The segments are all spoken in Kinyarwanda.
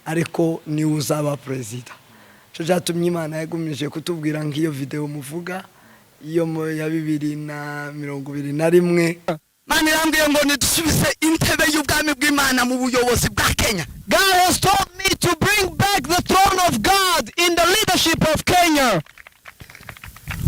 Ariko niwe uzaba perezida. Cyo cyatumye Imana yagumije kutubwira nk'iyo videwo muvuga, iyo ya 2021. Imana irambwiye ngo nidusubize intebe y'ubwami bw'Imana mu buyobozi bwa Kenya. God has told me to bring back the throne of God in the leadership of Kenya,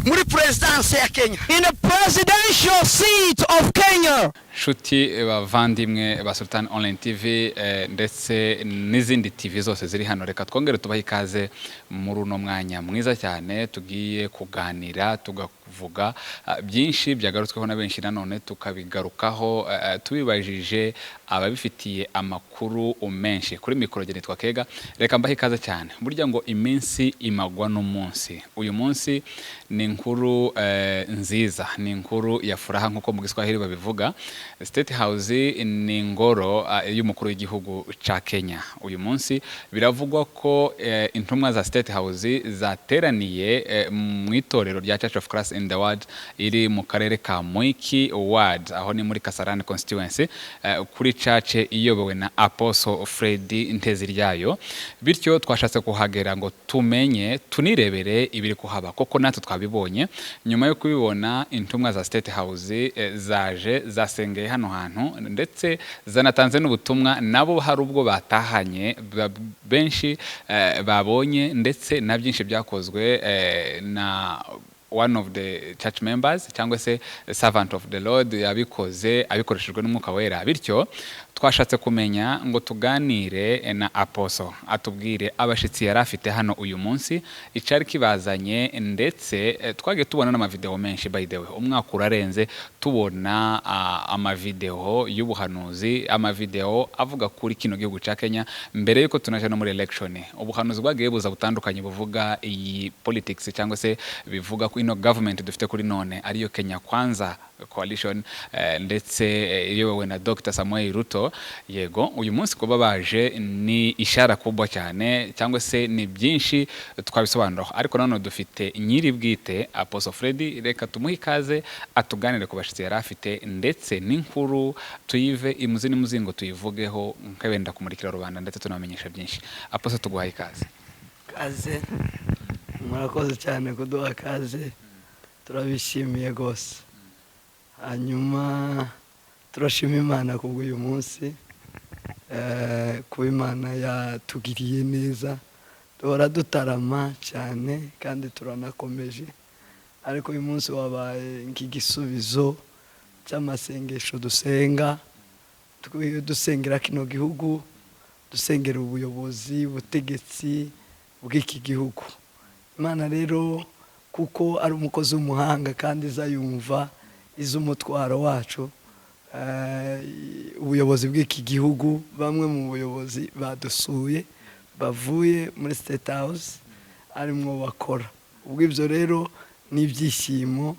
muri perezidanse ya Kenya. In the presidential seat of Kenya. Nshuti bavandimwe ba Sultan Online TV ndetse n'izindi TV zose ziri hano, reka twongere tubahe ikaze muri uno mwanya mwiza cyane tugiye kuganira, tugavuga byinshi byagarutsweho na benshi, nanone tukabigarukaho tubibajije ababifitiye amakuru menshi. Kuri mikoro nitwa Kega, reka mbahe ikaze cyane. Burya ngo iminsi imagwa n'umunsi. Uyu munsi ni inkuru nziza, ni inkuru ya furaha nk'uko mu Giswahili babivuga. State House ni ingoro y'umukuru w'igihugu ca Kenya. Uyu munsi biravugwa ko intumwa za State House zateraniye mu itorero rya Church of Christ in the World iri mu karere ka Mwiki Ward, aho ni muri Kasarani constituency, kuri church iyobowe na Apostle Fred Nteziryayo. Bityo twashatse kuhagera ngo tumenye, tunirebere ibiri kuhaba koko natwe twabibonye. Nyuma yo kubibona, intumwa za State House zaje zasengeye hano hantu, ndetse zanatanze n'ubutumwa. Nabo hari ubwo batahanye benshi babonye, ndetse na byinshi byakozwe na one of the church members cyangwa se servant of the Lord, yabikoze abikoreshejwe n'Umwuka Wera. Bityo twashatse kumenya ngo tuganire na Apostle, atubwire abashitsi yari afite hano uyu munsi, icari kibazanye. Ndetse twagiye tubona n'amavideo menshi. By the way, umwaka urarenze tubona amavideo y'ubuhanuzi, amavideo avuga kuri kino gihugu ca Kenya mbere yuko tunaja no muri election. Ubuhanuzi bwagiye buza butandukanye, buvuga iyi politics cyangwa se bivuga ko ino government dufite kuri none, ariyo Kenya Kwanza coalition, ndetse iyobowe na Dr. Samuel Ruto. Yego, uyu munsi kuba baje ni ishara kubwa cyane, cyangwa se ni byinshi twabisobanuraho. Ariko nanone dufite nyiri bwite, Apostle Freddy. Reka tumuhe ikaze atuganire ku bashitsi yari afite, ndetse n'inkuru tuyive imuzi n'umuzingo, tuyivugeho nk'abenda kumurikira rubanda, ndetse tunamenyesha byinshi. Apostle, tuguhaye ikaze. Kaze, murakoze cyane kuduha kaze, turabishimiye rwose. Hanyuma turashima Imana kubw'uyu munsi, kuba Imana yatugiriye neza. Duhora dutarama cyane kandi turanakomeje, ariko uyu munsi wabaye nk'igisubizo cy'amasengesho dusenga, dusengera kino gihugu, dusengera ubuyobozi, ubutegetsi bw'iki gihugu. Imana rero, kuko ari umukozi w'umuhanga kandi izayumva iz'umutwaro wacu, ubuyobozi bw'iki gihugu, bamwe mu buyobozi badusuye bavuye muri State House arimwo bakora. Ubwo ibyo rero ni ibyishimo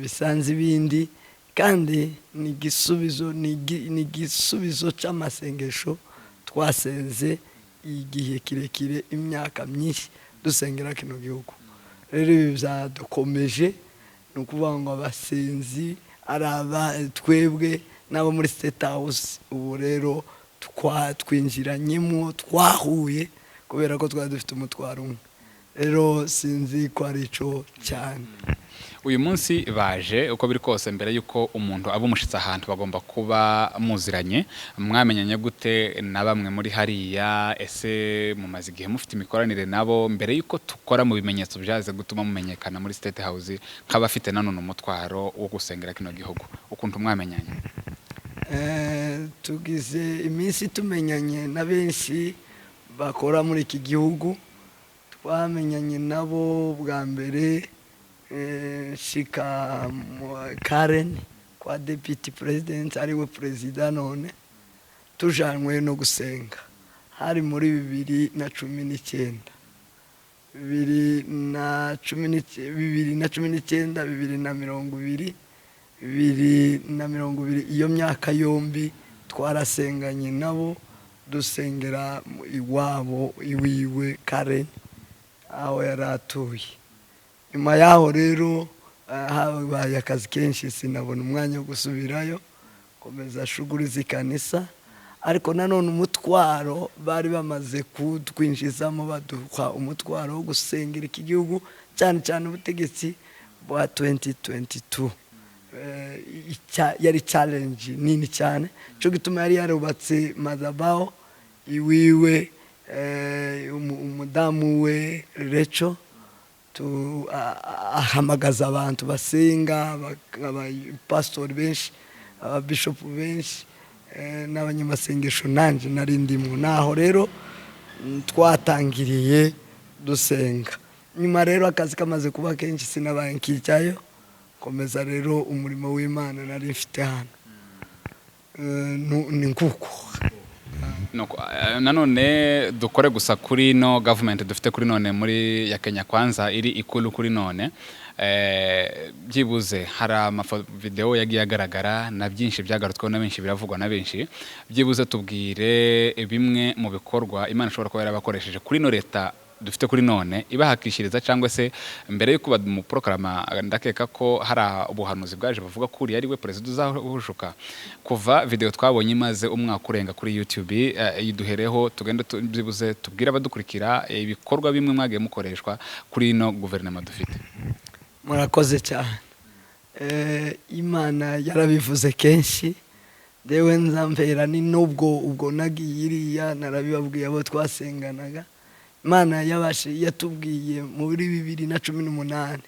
bisanze ibindi, kandi ni igisubizo, ni igisubizo cy'amasengesho twasenze igihe kirekire, imyaka myinshi dusengera kino gihugu. Rero ibi byadukomeje, ni ukuvuga ngo abasenzi ari aba twebwe n'abo muri State House, ubu rero twinjiranyemo, twahuye kubera ko twari dufite umutwaro umwe. Rero sinzi ko ari ico cyane. Uyu munsi baje, uko biri kose, mbere y'uko umuntu aba umushitsi ahantu bagomba kuba muziranye. Mwamenyanye gute na bamwe muri hariya? Ese mumaze igihe mufite imikoranire nabo? Mbere y'uko tukora mu bimenyetso byaze gutuma mumenyekana muri State House nk'abafite nanone umutwaro wo gusengera kino gihugu, ukuntu mwamenyanye? Tugize iminsi tumenyanye na benshi bakora muri iki gihugu. Twamenyanye nabo bwa mbere nshika mu Karen kwa deputy president, ariwe perezida none, tujanwe no gusenga. Hari muri 2019, 2019, 2020, 2020. Iyo myaka yombi twarasenganye nabo, dusengera iwabo, iwiwe Karen aho yari atuye. Nyuma yaho rero habaye akazi kenshi, sinabona umwanya wo gusubirayo, komeza shuguri z'ikanisa. Ariko nanone umutwaro bari bamaze kutwinjizamo, baduha umutwaro wo gusengera iki gihugu, cyane cyane ubutegetsi bwa 2022. Yari challenge nini cyane. Cyo gituma yari yarubatse madhabahu iwiwe, umudamu we Recho ahamagaza abantu basenga, abapasitori benshi, ababishopu benshi, n'abanyamasengesho, nanjye nari ndimo. Naho rero twatangiriye dusenga. Nyuma rero akazi kamaze kuba kenshi, sinabaye nkijyayo, komeza rero umurimo w'Imana nari mfite hano. Ni nguko. Nuko, nanone dukore gusa kuri no government dufite kuri none muri ya Kenya Kwanza iri ikulu kuri none. Byibuze hari amavideo yagiye agaragara na byinshi byagarutsweho na benshi, biravugwa na benshi. Byibuze tubwire bimwe mu bikorwa Imana ishobora kuba yarabakoresheje kuri no leta dufite kuri none, ibahakishiriza, cyangwa se mbere y'uko bamuprokarama. Ndakeka ko hari ubuhanuzi bwaje buvuga ko uriya ari we perezida uzahushuka. Kuva video twabonye imaze umwaka urenga kuri YouTube, iduhereho tugende byibuze tubwire abadukurikira ibikorwa bimwe mwagiye mukoreshwa kuri ino guverinoma dufite. Murakoze cyane. Imana yarabivuze kenshi. Ndewe nzambera ni nubwo ubwo nagiye iriya, narabibabwiye abo twasenganaga. Imana yabashe yatubwiye muri 2018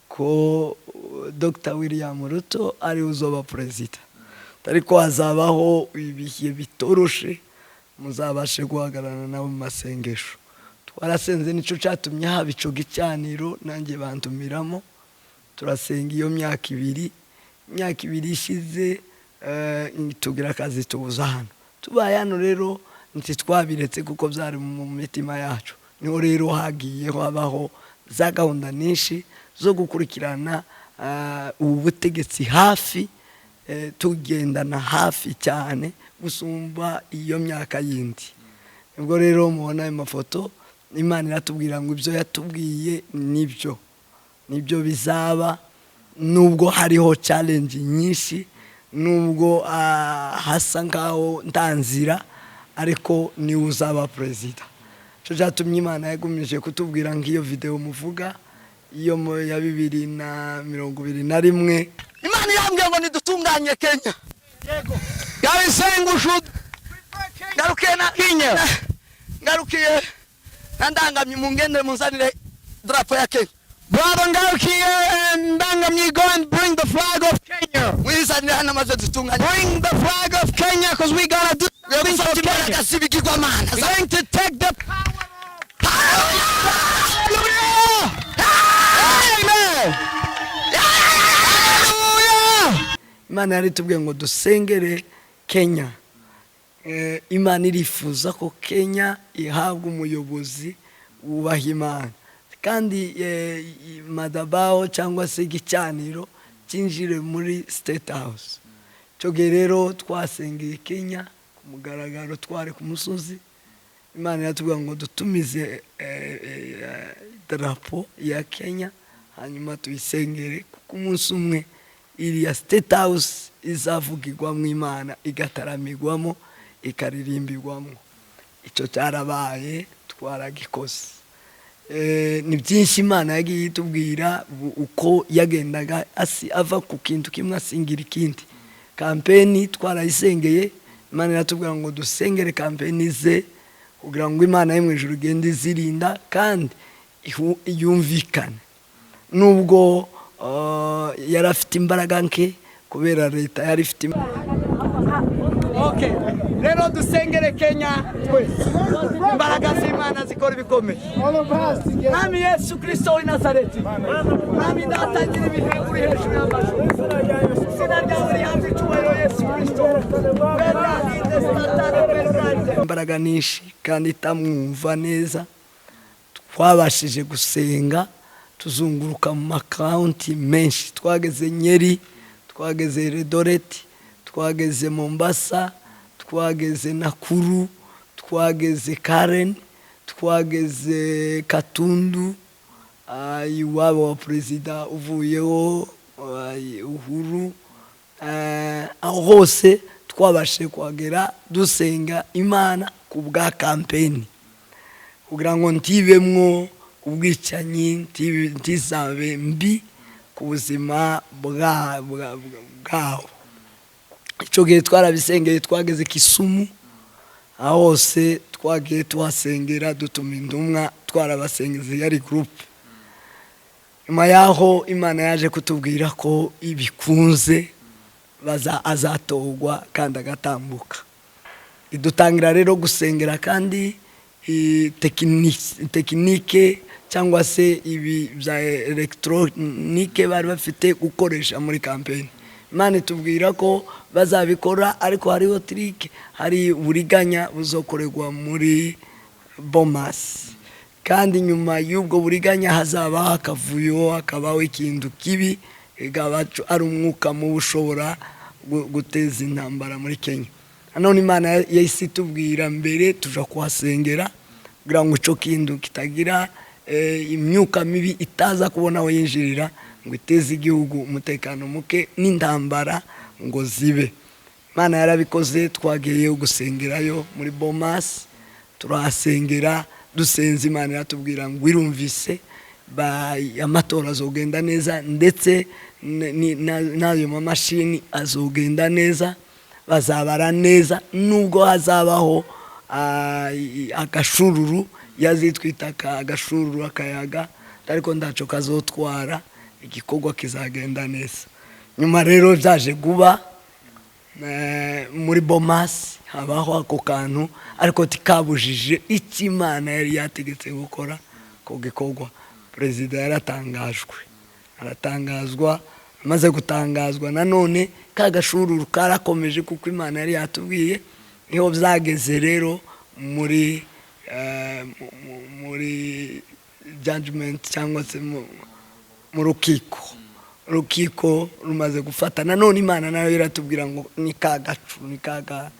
ko Dr William Ruto ari uzoba perezida, ariko hazabaho ibihe bitoroshe, muzabashe guhagararana nabo mu masengesho. Twarasenze, nicyo cyatumye haba ico gicaniro, nanjye bantumiramo, turasenga iyo myaka 2. Imyaka 2 ishize, tugira akazi, tubuza hano. Tubaye hano rero ntitwabiretse kuko byari mu mitima yacu. Niho rero hagiye habaho za gahunda nyinshi zo gukurikirana ubu butegetsi hafi, tugendana hafi cyane gusumba iyo myaka yindi. Nibwo rero mubona ayo mafoto. Imana iratubwira ngo ibyo yatubwiye nibyo bizaba, nubwo hariho challenge nyinshi, nubwo hasa nkaho nta nzira, ariko niwe uzaba perezida. Cyo cyatumye Imana yagumije kutubwira nk'iyo video muvuga, iyo ya 2021. Imana irambwiye ngo nidutunganye Kenya. God is saying we should Ngarukiye na Kenya. Ngarukiye na Ndangamye, mungendere munzanire drapo ya Kenya. Brother Ngarukiye and Ndangamye, go and bring the flag of Kenya. Mwizanire hano maze dutunganye. Bring the flag of Kenya because we gotta do something for Gufata imbaraga Kenya. z'ibigirwamana. We're going to take the power. Hallelujah! Amen! Hallelujah! Imana yari itubwiye ngo dusengere Kenya. Imana irifuza ko Kenya ihabwa umuyobozi wubaha Imana, kandi madhabahu cyangwa se igicaniro cyinjire muri State House. Icyo gihe rero twasengeye Kenya ku mugaragaro, twari ku musozi. Imana iratubwira ngo dutumize idarapo ya Kenya, hanyuma tuyisengere, kuko umunsi umwe iriya State House izavugirwamo Imana, igataramirwamo, ikaririmbirwamo. Icyo cyarabaye, twaragikoze. Ni byinshi Imana yagiye itubwira, uko yagendaga ava ku kintu kimwe asingira ikindi. Campaign twarayisengeye. Imana iratubwira ngo dusengere campaign ze kugira ngo Imana yo mu ijuru igende izirinda kandi yumvikane, nubwo yari afite imbaraga nke kubera leta yari ifite. Okay. Rero dusengere Kenya twese, imbaraga z'Imana zikora ibikomeye. Mwami Yesu Kristo w'i Nazareti, Mwami Data, ibihe uri hejuru y'amajuru, izina ryawe rihabwa icyubahiro, Yesu Kristo. Imbaraga nyinshi kandi itamwumva neza. Twabashije gusenga, tuzunguruka mu macounty menshi. Twageze Nyeri, twageze Eldoret, twageze Mombasa, twageze Nakuru, twageze Karen, twageze Gatundu, iwabo wa perezida uvuyeho, Uhuru. Aho hose. Twabashije kuhagera dusenga Imana ku bwa campaign, kugira ngo ntibemwo ubwicanyi, ntizabe mbi ku buzima bwawo. Icyo gihe twarabisengeye, twageze Kisumu, aho hose twagiye tuhasengera, dutuma intumwa, twarabasengeze, yari groupe. Nyuma yaho Imana yaje kutubwira ko ibikunze baza azatorwa kandi agatambuka. Idutangira rero gusengera kandi technique cyangwa se ibi bya électronique bari bafite gukoresha muri campaign. Imana itubwira ko bazabikora, ariko hariho trick, hari uburiganya buzokorerwa muri Bomas, kandi nyuma y'ubwo buriganya hazabaho akavuyo, hakabaho ikintu kibi, kikaba ari umwuka mubi ushobora guteza intambara muri Kenya. Nanone Imana yahise itubwira mbere, tuja kuhasengera kugira ngo ico kintu kitagira imyuka mibi itaza kubona aho yinjirira ngo iteze igihugu umutekano muke n'intambara ngo zibe. Imana yarabikoze, twagiyeyo gusengerayo muri Bomas, turahasengera. Dusenze, Imana iratubwira ngo irumvise, amatora azogenda neza, ndetse n'ayo mamashini azogenda neza, bazabara neza, nubwo hazabaho agashururu, yazitwita agashururu, akayaga, ariko ntacyo kazotwara, igikorwa kizagenda neza. Nyuma rero byaje kuba muri Bomas habaho ako kantu, ariko tikabujije icyo Imana yari yategetse gukora ko gikorwa. Perezida yaratangajwe, aratangazwa. Amaze gutangazwa, nanone ka gashururu karakomeje, kuko Imana yari yatubwiye. Niho byageze rero muri judgment cyangwa se mu rukiko. Urukiko rumaze gufata, nanone Imana nayo iratubwira ngo ni ka gacu, ni ka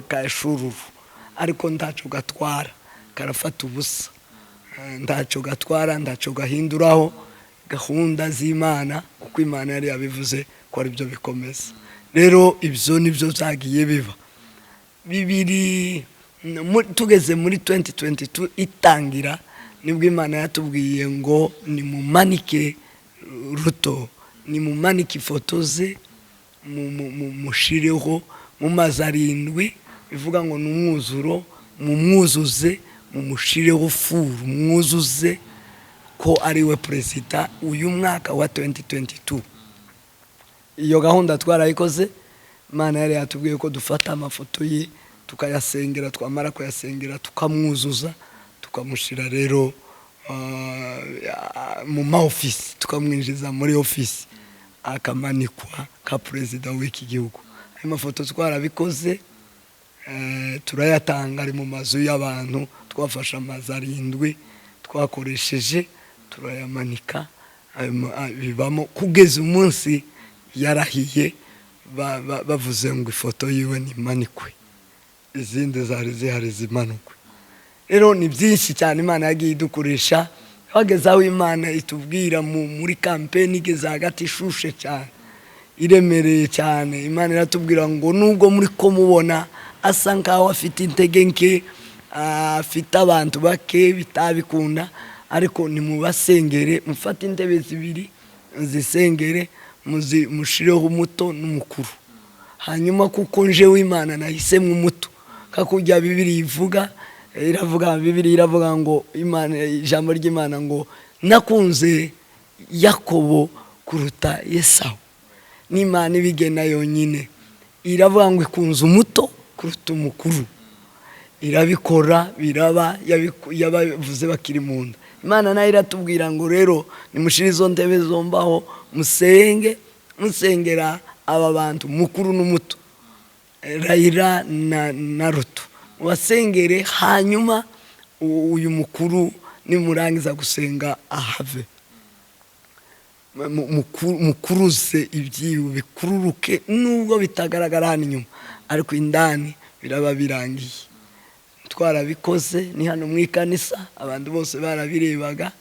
kashururu, ariko ntacyo gatwara, karafata ubusa. Ntacyo gatwara, ntacyo gahinduraho gahunda z'Imana, kuko Imana yari yabivuze ko ari byo bikomeza. Rero ibyo nibyo byagiye biba bibiri. Tugeze muri 2022 itangira, nibwo Imana yatubwiye ngo nimumanike Ruto, nimumanike ifoto ze, mushireho mu mazi arindwi, bivuga ngo ni umwuzuro, mumwuzuze, mumushireho full, mwuzuze ko ari we perezida uyu mwaka wa 2022. Iyo gahunda twarayikoze. Imana yari yatubwiye ko dufata amafoto ye tukayasengera, twamara kuyasengera tukamwuzuza, tukamushyira rero mu ma ofisi, tukamwinjiza muri ofisi, akamanikwa nka perezida w'iki gihugu. Ayo mafoto twarabikoze, turayatanga, ari mu mazu y'abantu. Twafashe amazu arindwi twakoresheje, turayamanika. Bibamo kugeza umunsi yarahiye, bavuze ngo ifoto yiwe nimanikwe, izindi zari zihari zimanukwe. Rero ni byinshi cyane Imana yagiye idukoresha. Hageze aho Imana itubwira muri campaign igeze hagati, ishushe cyane, iremereye cyane, Imana iratubwira ngo nubwo muri ko mubona asa nkaho afite intege nke, afite abantu bake, bitabikunda, ariko nimubasengere, mufate intebe zibiri zisengere, mushireho umuto n'umukuru. Hanyuma kuko njewe Imana nahisemo umuto, kakujya Bibiri ivuga, iravuga, Bibiri iravuga ngo Imana, ijambo ry'Imana ngo nakunze Yakobo kuruta Yesawu. N'Imana ibigena yonyine, iravuga ngo ikunze umuto kuruta umukuru, irabikora, biraba, yabavuze bakiri mu nda. Imana nayo iratubwira ngo rero nimushire izo ntebe zombaho, musenge, musengera aba bantu, mukuru n'umuto, Raila na Ruto, mubasengere. Hanyuma uyu mukuru nimurangiza gusenga ahave, mukuruze ibyibo bikururuke, nubwo bitagaragara hano inyuma, ariko indani biraba birangiye. Twarabikoze, ni hano mu ikanisa, abantu bose barabirebaga.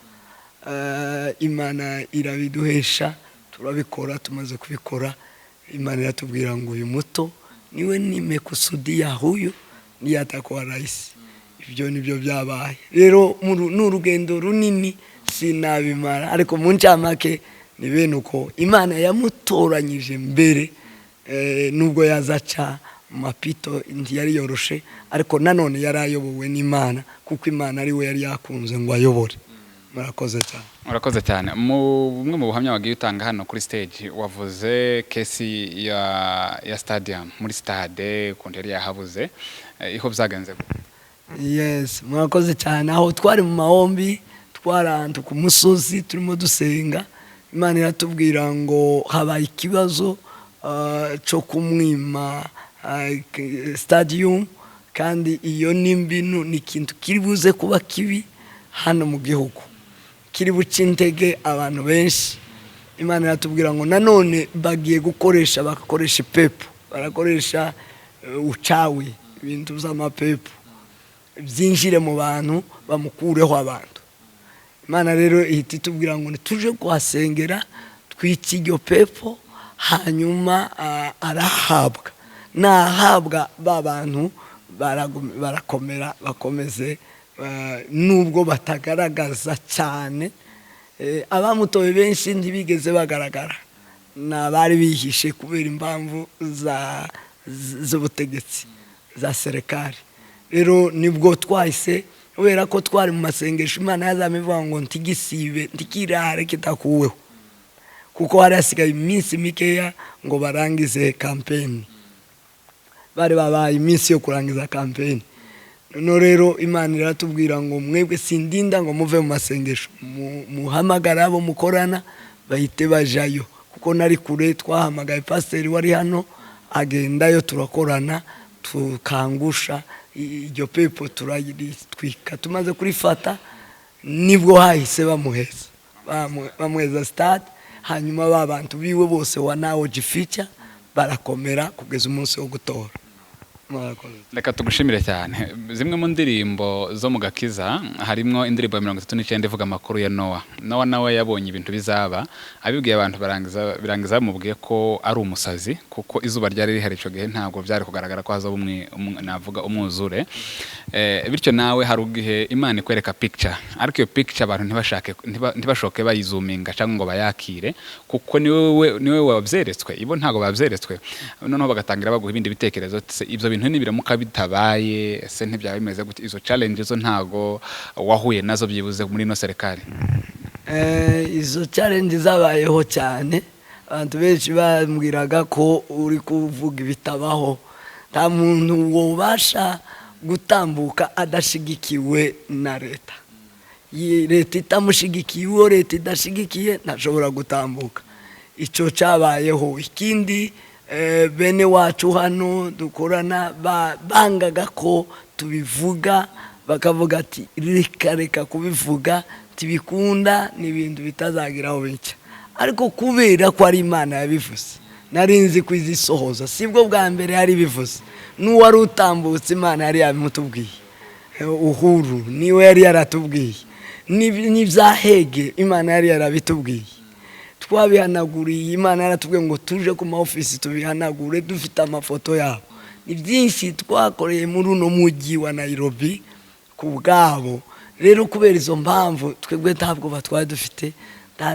Imana irabiduhesha, turabikora. Tumaze kubikora, Imana iratubwira ngo uyu muto Niwe nimekusudia, huyu ndiye atakuwa rais. Ibyo nibyo byabaye. Rero ni urugendo runini, sinabimara, ariko mu ncamake ni bene uko Imana yamutoranyije mbere. Nubwo yazaca mu mapito, ntiyari yoroshe, ariko nanone yari ayobowe n'Imana, kuko Imana ari we yari yakunze ngo ayobore. Murakoze cyane. Urakoze cyane. Mu bumwe mu buhamya wagiye utanga hano kuri stage, wavuze case ya stadium, muri stade ukuntu yari yahabuze. Iho byagenze gute? Yes, murakoze cyane. Aho twari mu mahombi, twari ahantu ku musozi turimo dusenga. Imana iratubwira ngo habaye ikibazo cyo kumwima stadium, kandi iyo ni mbinu, ni ikintu kiri buze kuba kibi hano mu gihugu, kiri buce intege abantu benshi. Imana iratubwira ngo nanone bagiye gukoresha, bagakoresha ipepo, barakoresha uchawi, ibintu by'amapepo byinjire mu bantu, bamukureho abantu. Imana rero ihita itubwira ngo ntituje kuhasengera, twice iryo pepo, hanyuma arahabwa, nahabwa ba bantu barakomera, bakomeze, nubwo batagaragaza cyane. Abamutoye benshi ntibigeze bagaragara, ni abari bihishe kubera impamvu z'ubutegetsi za serikali. Rero nibwo twahise, kubera ko twari mu masengesho, Imana yazamye ivuga ngo ntigisibe, ntikirare kitakuweho, kuko hari hasigaye iminsi mikeya ngo barangize kampeni, bari babaye iminsi yo kurangiza kampeni. Noneho rero Imana iratubwira ngo mwebwe sindinda ngo muve mu masengesho, muhamagare abo mukorana bahite bajayo, kuko nari kure. Twahamagaye pasiteri wari hano, agendayo, turakorana, tukangusha iryo pepo, turaritwika. Tumaze kurifata nibwo hahise bamuheza, bamuheza stade, hanyuma ba bantu biwe bose wanaojificha barakomera kugeza umunsi wo gutora. Murakoze. Reka tugushimire cyane. Zimwe mu ndirimbo zo mu gakiza harimo indirimbo ya 39 ivuga amakuru ya Nowa. Nowa nawe yabonye ibintu bizaba, abibwiye abantu, barangiza birangiza bamubwiye ko ari umusazi, kuko izuba ryari rihari icyo gihe, ntabwo byari kugaragara ko hazaba navuga umwuzure. Bityo nawe hari igihe Imana ikwereka picture, ariko iyo picture abantu ntibashake, ntibashoke bayizuminga cyangwa ngo bayakire, kuko niwe wabyeretswe, ibo ntabwo babyeretswe. Noneho bagatangira baguha ibindi bitekerezo: se ibyo bintu nibiramuka bitabaye, se ntibyaba bimeze gute? Izo challenge zo ntago wahuye nazo byibuze muri ino serikali? Izo challenge zabayeho cyane. Abantu benshi bambwiraga ko uri kuvuga ibitabaho, nta muntu wobasha gutambuka adashigikiwe na leta. Iyi leta itamushigikiye, uwo leta idashigikiye ntashobora gutambuka. Icyo cyabayeho. Ikindi, bene wacu hano dukorana bangaga ko tubivuga, bakavuga ati reka reka kubivuga, tibikunda, ni ibintu bitazagira aho bijya. Ariko kubera ko ari Imana yabivuze, nari nzi ko izisohoza. Sibwo bwa mbere yari bivuze, n'uwari utambutse Imana yari yabimutubwiye. Uhuru niwe yari yaratubwiye. N'ibyahege Imana yari yarabitubwiye, twabihanaguriye. Imana yaratubwiye ngo tuje ku ma ofisi tubihanagure, dufite amafoto yabo. Ni byinshi twakoreye muri uno mujyi wa Nairobi ku bwabo. Rero kubera izo mpamvu, twebwe ntabwo batwari dufite,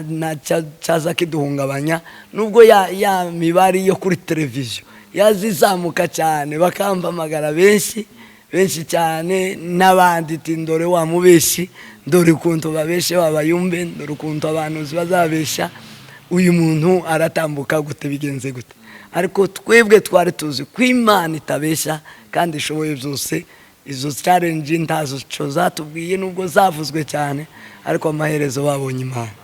nta cyaza kiduhungabanya, nubwo ya mibare yo kuri televiziyo yaza izamuka cyane, bakampamagara benshi benshi cyane, n'abandi ati ndore wa mubeshi, dore ukuntu babeshe babayumbe, dore ukuntu abantu bazabesha, uyu muntu aratambuka gute, bigenze gute? Ariko twebwe twari tuzi ko Imana itabeshya kandi ishoboye byose. Izo challenge ntazo zatubwiye, nubwo zavuzwe cyane, ariko amaherezo babonye Imana.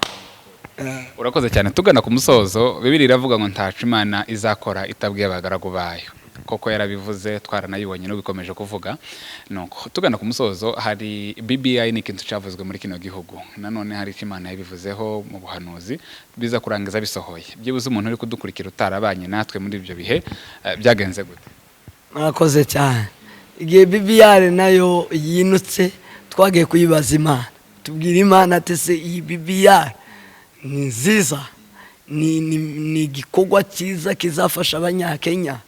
Urakoze cyane. Tugana ku musozo, Bibiliya iravuga ngo ntaco Imana izakora itabwiye abagaragu bayo. Koko yarabivuze, twaranayibonye, n'ubikomeje kuvuga. Nuko tugana ku musozo, hari BBI, ni ikintu cyavuzwe muri kino gihugu. Nanone hari icyo Imana yabivuzeho mu buhanuzi, biza kurangiza bisohoye. Byibuze umuntu uri kudukurikira utarabanye natwe muri ibyo bihe, byagenze gute? Murakoze cyane. Igihe BBI nayo yinutse, twagiye kuyibaza Imana, tubwira Imana ati se iyi BBI ni nziza, ni igikorwa cyiza kizafasha Abanyakenya?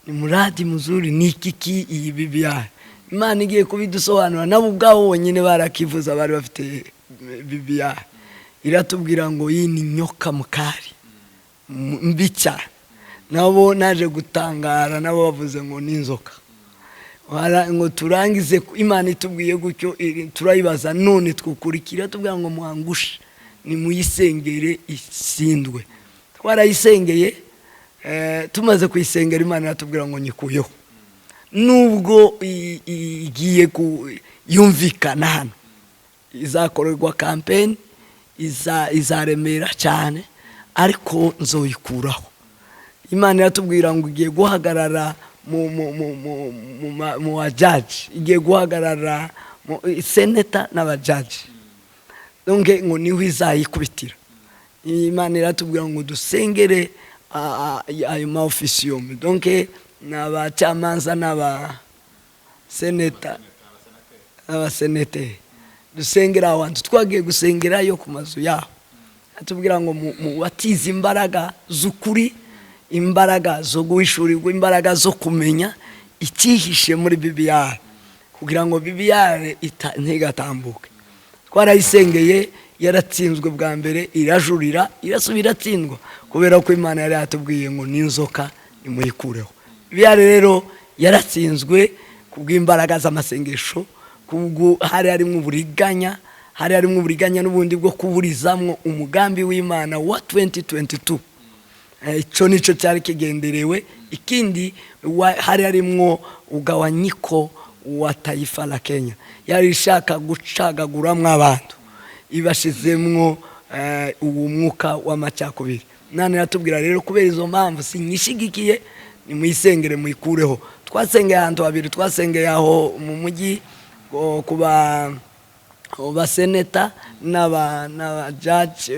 Ni mradi mzuri. Ni iki iyi BBI? Imana igiye kubidusobanura, nabo ubwabo bonyine barakivuza, bari bafite BBI. Iratubwira ngo iyi ni nyoka mukari mbi cyane. Nabo naje gutangara, nabo bavuze ngo ni inzoka. Ngo turangize, Imana itubwiye gutyo, turayibaza none twukurikira, tubwira ngo mwangushe, nimuyisengere isindwe. Twarayisengeye, tumaze kuyisengera Imana iratubwira ngo nyikuyeho, nubwo igiye yumvikana hano izakorerwa campaign, izaremera cyane, ariko nzoyikuraho. Imana iratubwira ngo igiye guhagarara mu bajaji, igiye guhagarara mu seneta n'abajaji, donc ngo niho izayikubitira. Imana iratubwira ngo dusengere ayo ma ofisi yombi, donc ni abacamanza n'abaseneta, abaseneteri. Dusengera aho hantu, twagiye gusengerayo ku mazu yabo. Atubwira ngo mu batize imbaraga z'ukuri, imbaraga zo guhishurirwa, imbaraga zo kumenya icyihishe muri BBI, kugira ngo BBI ntigatambuke. Twarayisengeye, yaratsinzwe bwa mbere, irajurira, irasubira iratsindwa, kubera ko Imana yari yatubwiye ngo n'inzoka nimuyikureho. BBI rero yaratsinzwe kubw'imbaraga z'amasengesho, kubwo hari harimo uburiganya, hari harimo uburiganya n'ubundi bwo kuburizamwo umugambi w'Imana wa 2022. Icyo nicyo cyari kigenderewe. Ikindi hari harimwo ugawanyiko wa taifa la Kenya, yari ishaka gucagaguramwo abantu, ibashizemwo uwo mwuka w'amacakubiri. Nane iratubwira rero, kubera izo mpamvu sinyishigikiye, nimuyisengere muyikureho. Twasengeye ahantu habiri: twasengeye aho mu mujyi ku baseneta n'abajaji,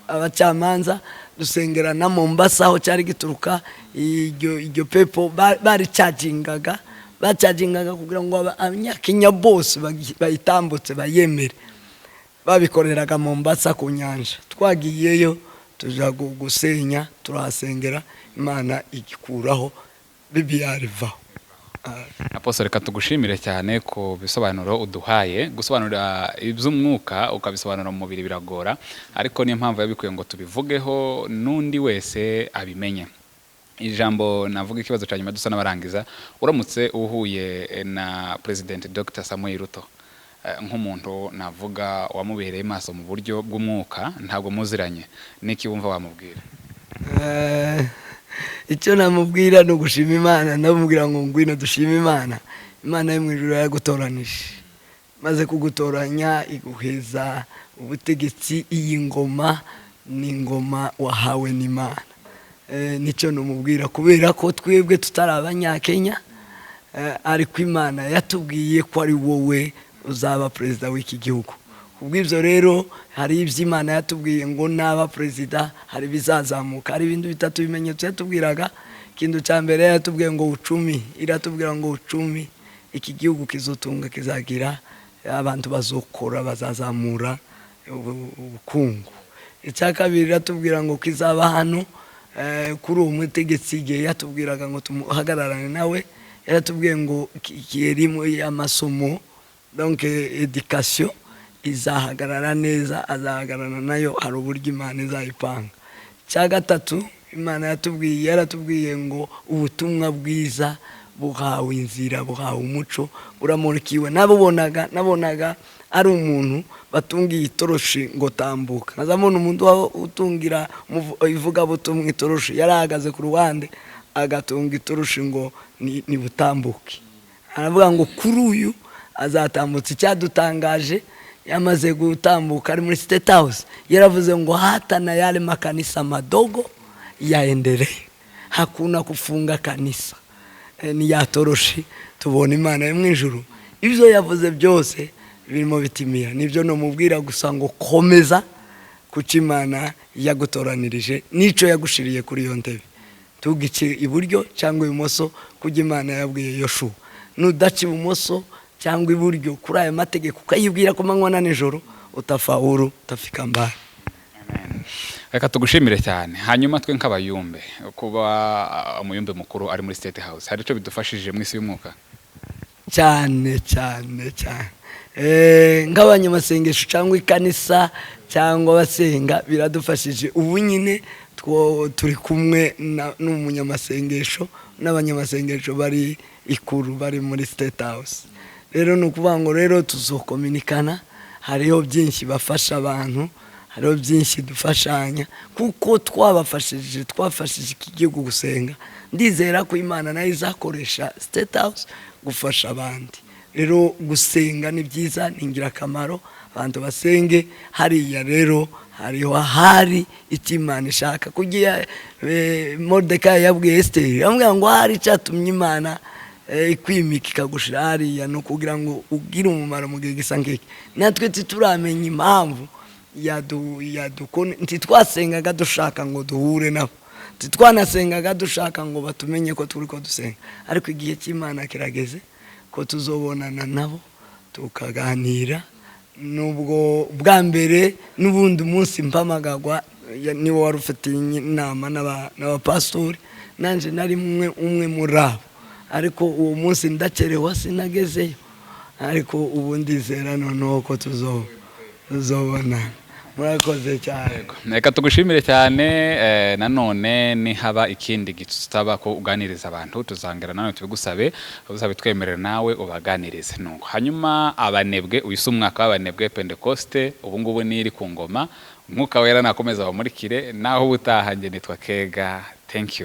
abacamanza, dusengera na Mombasa aho cyari gituruka iryo pepo. Baricagingaga, bacagingaga kugira ngo Abanyakenya bose bayitambutse, bayemere. Babikoreraga Mombasa ku nyanja. Twagiyeyo tuja gusenya, turahasengera, Imana igikuraho, BBI ivaho. Apostle, reka tugushimire cyane ku bisobanuro uduhaye. Gusobanura iby'umwuka ukabisobanura mu mubiri biragora, ariko niyo mpamvu yabikuye ngo tubivugeho n'undi wese abimenye. Ijambo navuga, ikibazo cya nyuma dusa n'abarangiza: uramutse uhuye na President Dr Samuel Ruto, nk'umuntu navuga wamubereye maso mu buryo bw'umwuka, ntabwo muziranye, niki wumva wamubwira? Icyo namubwira ni ugushima Imana. Ndamubwira ngo ngwino dushime Imana. Imana yo mu ijuru yaragutoranije, maze kugutoranya iguheza ubutegetsi. Iyi ngoma ni ingoma wahawe n'Imana. Nicyo numubwira, kubera ko twebwe tutari Abanyakenya, ariko Imana yatubwiye ko ari wowe uzaba perezida w'iki gihugu. Kubw'ibyo rero hari ibyo Imana yatubwiye ngo naba perezida hari ibizazamuka. Hari ibintu bitatu, bimenyetso yatubwiraga. Ikintu cya mbere yatubwiye ngo uchumi, iratubwira ngo uchumi iki gihugu kizotunga, kizagira abantu bazokora, bazazamura ubukungu. Icya kabiri iratubwira ngo kizaba hano kuri uwo mutegetsi. Igihe yatubwiraga ngo tumuhagararane nawe, yaratubwiye ngo elimu y'amasomo, donc education, izahagarara neza, azahagararana nayo, hari uburyo Imana izayipanga. Icya gatatu Imana yatubwiye, yaratubwiye ngo ubutumwa bwiza buhawe inzira, buhawe umuco, buramurikiwe. Nabubonaga, nabonaga ari umuntu batungiye itoroshi ngo tambuka. Nkazabona umuntu utungira ivugabutumwa itoroshi, yari ahagaze ku ruhande agatunga itoroshi ngo ni butambuke. Aravuga ngo kuri uyu azatambutsa. Icyadutangaje, yamaze gutambuka ari muri State House, yaravuze ngo hata na yale makanisa madogo yaendelee, hakuna kufunga kanisa. Ni ya toroshi tubona Imana yo mu ijuru. Ibyo yavuze byose birimo bitimira. Nibyo namubwira gusa, ngo komeza kuko Imana yagutoranirije n'icyo yagushiriye kuri iyo ntebe. Tugice iburyo cyangwa ibumoso, kujya Imana yabwiye Yoshuwa, nudaca ibumoso cyangwa iburyo kuri aya mategeko, ukayibwira ku manywa na nijoro, utafaulu, utafika mbali. Amen. Reka tugushimire cyane. Hanyuma twe nk'abayumbe, kuba umuyumbe mukuru ari muri State House, hari icyo bidufashije mu isi y'umwuka? Cyane cyane cyane. Nk'abanyamasengesho cyangwa ikanisa cyangwa abasenga, biradufashije. Ubu nyine turi kumwe n'umunyamasengesho n'abanyamasengesho bari ikuru, bari muri State House. Rero ni ukuvuga ngo rero tuzokominikana. Hariho byinshi bafasha abantu, hariho byinshi dufashanya, kuko twabafashije, twafashije iki gihugu gusenga. Ndizera ko Imana nayo izakoresha State House gufasha abandi. Rero gusenga ni byiza, ni ingirakamaro, abantu basenge. Hariya rero hariho ahari icyo Imana ishaka kugira. Moridekayi yabwiye Esiteri, yamubwira ngo hari icyatumye Imana ikwimika, ikagushira hariya, ni ukugira ngo ugire umumaro mu gihe gisa nk'iki. Natwe ntituramenya impamvu ntitwasengaga dushaka ngo duhure nabo, ntitwanasengaga dushaka ngo batumenye ko turi ko dusenga, ariko igihe cy'Imana kirageze ko tuzobonana nabo, tukaganira. Nubwo bwa mbere n'ubundi munsi mpamagagwa, niwe wari ufite inama n'abapasitori, nanjye nari umwe muri abo, ariko uwo munsi ndakerewe, sinagezeyo. Ariko ubu ndizera noneho ko tuzobonana. Murakoze cyane. Reka tugushimire cyane. Nanone nihaba ikindi gisaba ko uganiriza abantu, tuzongera nanone tubigusabe, uzabitwemerera nawe ubaganirize. Nuko hanyuma abanebwe, uyu si umwaka w'abanebwe. Pentekoste ubu ngubu niri ku ngoma. Umwuka Wera nakomeza bamurikire. Naho ubutaha, njye nitwa Kega. Thank you.